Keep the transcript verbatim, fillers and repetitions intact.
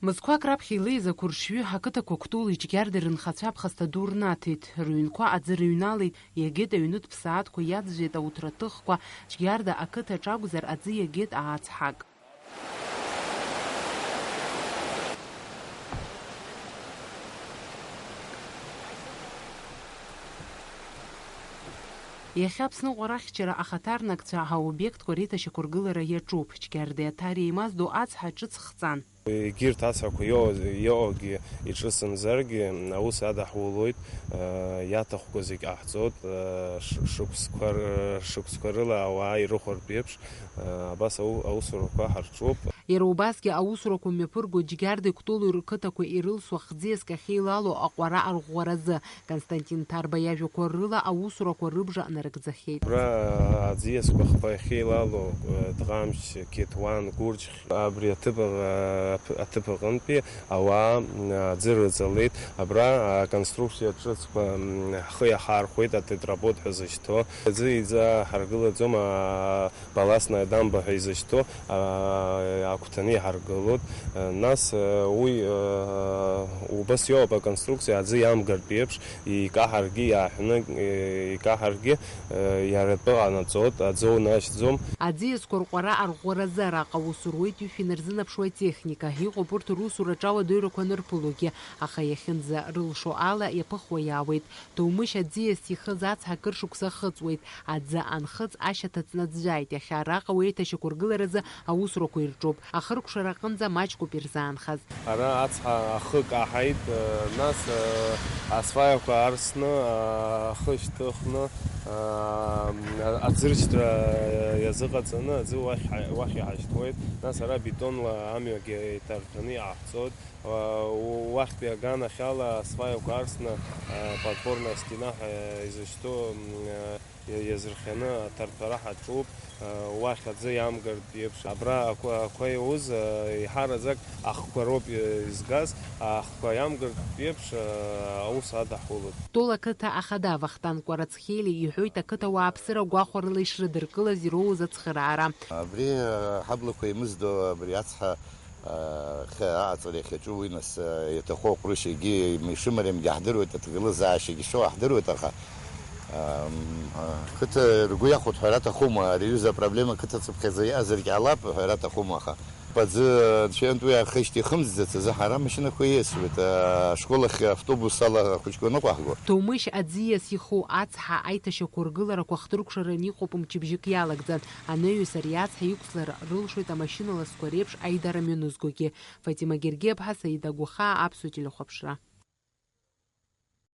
Мызқәак раԥхьа илеиз ақәыршҩы ақыҭақәа Кәтол Џьгьарда рынхацәа аԥхасҭа ду рнаҭеит, рыҩнқәа аӡы рыҩналеит, иагеит аҩнытә ԥсаатәқәа иаӡәӡәеит ауҭраҭыхқәа, Џьгьарда ақыҭаҿ акәзар аӡы иагеит аацҳак. Иахьа Аԥсныҟәарахьчара ахаҭарнакцәа аобиектқәа реиҭашьақәыргылара иаҿуп. Џьгьардеи Аҭареи еимаздо ацҳа ҿыц хҵан. Егьырҭ ацҳақәа иоуа-, иоуагьы иҿысымзаргьы, аус адаҳулоит, иаҭахқәоу зегь ҟаҳҵоит, ш-, шықәсқәа р-, шықәсқәа рыла ауаа ирыхәартә еиԥш, абас ау-, аусурақәа ҳарҿуп. Иара убасгьы аусурақәа мҩаԥырго Џьгьарда Кәтолу рқыҭақәа ирылсуа хӡы-иаскы ахьеилало аҟәара арӷәӷәаразы Константин Ҭарба иажәақәа рыла аусурақәа рыбжа нарыгӡахьеит. Абра аӡиасқәа хԥа иахьеилало, Дҟамч, Қьеҭуан, Гәырџь, абри аҭыԥ аҟ-, аҭыԥ аҟынтәи ауаа аӡы рыҵалеит. Абра аконструкциа ҿыцқәа ҳхы иахархәеит, атетработ ҳәа зышьҭоу. Аӡы иӡа ҳаргылаӡом, а, балластная дамба ҳәа изышьҭоу, а, агәҭаны иҳаргылоит. Нас, а, уи, а, убас иоуп аконструкциа аӡы иамгартә еиԥш, икаҳаргьы иааҳәны, э, икаҳаргьы, э, иара атәы ҟанаҵоит, аӡы унашьҭӡом. Аӡиасқәа рҟәара арӷәӷәаразы араҟа аус руеит ҩышә инарзынаԥшуа атехника. Иҟоуп урҭ русураҿы ауадаҩрақәа анырԥылогьы, аха иахьынӡарылшо ала иаԥыхуа иаауеит. Ҭоумышь аӡиас ихыз ацҳа акыр шықәса ахыҵуеит. Аӡы анхыҵ, ашьаҭа ҵны аӡәӡәааит. Иахьа араҟа уи аиҭашьақәыргыларазы аусурақәа ирҿуп. Ахыркәшара аҟынӡа маҷкоуп ирзаанхаз. Ара ацҳа ахы каҳаит, нас асфаиақәа арсны, ахы шьҭыхны, аӡыршьҭра иазыҟаҵаны аӡы уахь ҳа-, уахь иҳашьҭуеит. Нас ара бетонла амҩагьы иҭарҭәаны иҟаҳҵоит. Уахьтәи аганахьала асфаиақәа арсны, подпорная стена ҳәа изышьҭоу, иа-, иазырхианы аҭарҭәара ҳаҿуп, уахь аӡы иамгартә еиԥш. Абра ақәа, ақәа иауз, еиҳараӡак ахқәа роуп изгаз, ахқәа иамгартә еиԥш, аус адаҳулоит. Кәтол ақыҭа ахада Вахтанг Кәарацхели иҳәоит ақыҭа уааԥсыра гәахәарыла ишрыдыркылаз ироуз ацхыраара. Абри, ҳаблақәа еимыздо абри ацҳа Ахы аҟаҵара иахьаҿу уи нас, иаҭаху аҟәрышь егьи ишымариамгьы ҳдыруеит, аҭагылазаашьагьы шоу ҳдыруеит, аха, ам, ақыҭа ргәы иахәоит ҳәара аҭахума, ари аҩыза апроблема қыҭацыԥхьаӡа иҟазаргьы ҟалап ҳәара аҭахума, аха аӡы, анцәа иантәи ахышьҭа ихымҵӡац азы ҳара амашьынақәа ииасуеит, ашкол ахь автобус ала ахәыҷқәа ныҟәаҳго. Ҭоумышь аӡиас иху ацҳа аиҭашьақәыргыларақәа хҭыркәшараны иҟоуп мчыбжьык иалагӡан. Анаҩс ари ацҳа иқәҵлара рылшоит амашьына ласқәа реиԥш аидара мҩанызгогьы. Фатима Гергиаԥҳа, Саида Гәахаа, Аԥсуа телехәаԥшра.